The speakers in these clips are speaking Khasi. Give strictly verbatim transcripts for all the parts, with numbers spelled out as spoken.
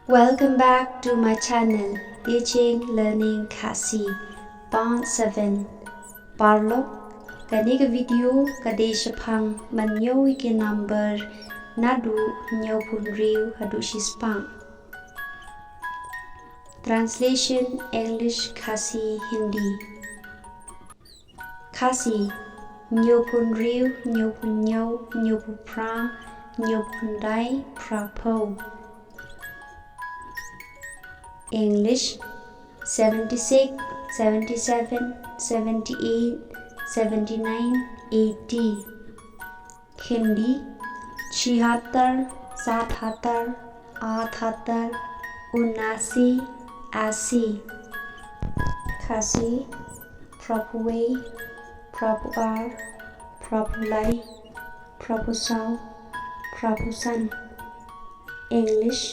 Welcome back to my channel, Teaching Learning Khasi, Part seven. Paralok, kane ka video ka dei shaphang man ïoh ïa ki number naduh hynñiewphew hynriew haduh shispah. Translation, English, Khasi, Hindi. Khasi, hynñiewphew hynriew, hynñiewphew hynñiew, hynñiewphew phra, hynñiewphew khyndai, phraphew. English, seventy-six, seventy-seven, seventy-eight, seventy-nine, eighty. Hindi, छिहत्तर, सतहत्तर, अठहत्तर, उनासी, अस्सी। Khasi, phraphew wei, phraphew ar, phraphew lai, phraphew saw, phraphew san. English,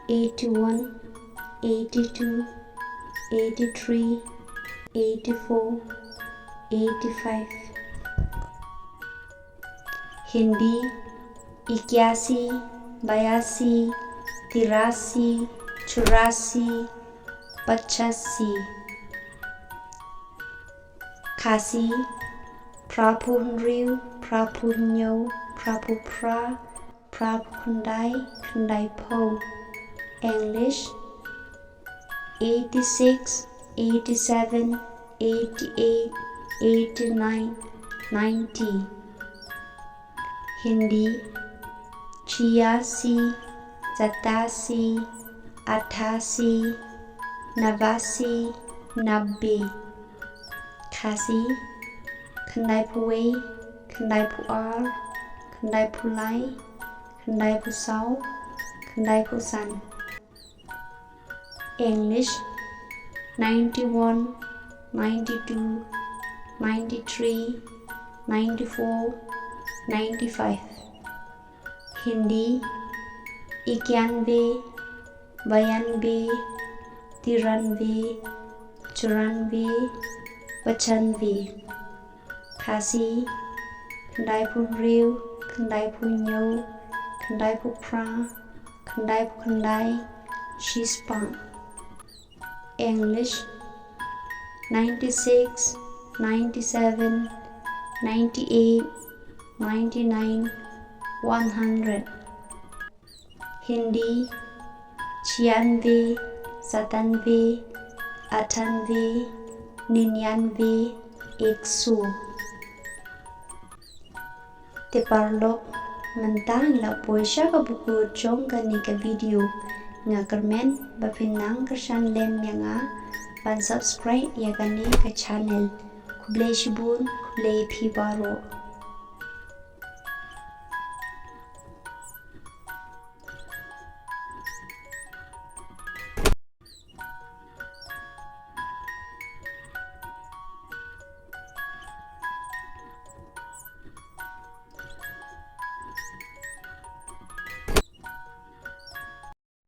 eighty-one, eighty-two, eighty-three, eighty-four, eighty-five. Hindi, इक्यासी, बयासी, तिरासी, चौरासी, पचासी। Khasi, phraphew hynriew, phraphew hynñiew, phraphew phra, phraphew khyndai, khyndaiphew. English, eighty-six, eighty-seven, eighty-eight, eighty-nine, ninety. Hindi, छियासी, सतासी, अठासी, नवासी, नब्बे। Khasi, khyndaiphew wei, khyndaiphew ar, khyndaiphew lai, khyndaiphew saw, khyndaiphew san. English, ninety-one, ninety-two, ninety-three, ninety-four, ninety-five. Hindi, इक्यानवे, बयानवे, तिरानवे, चौरानवे, पचानवे। Khasi, khyndaiphew hynriew, khyndaiphew hynñiew, khyndaiphew phra, khyndaiphew khyndai, shispah. English, ninety-six, ninety-seven, ninety-eight, ninety-nine, one hundred. Hindi, छियानवे, सतानवे, अठानवे, निन्यानवे, एक सौ। Te paralok, mynta ngi la poi sha kaba kut jong kane ka video. Nga kyrmen ba phin nang kyrshan lem ïa nga ban subscribe ïa kane ka channel. Khublei shibun, khublei phi baroh.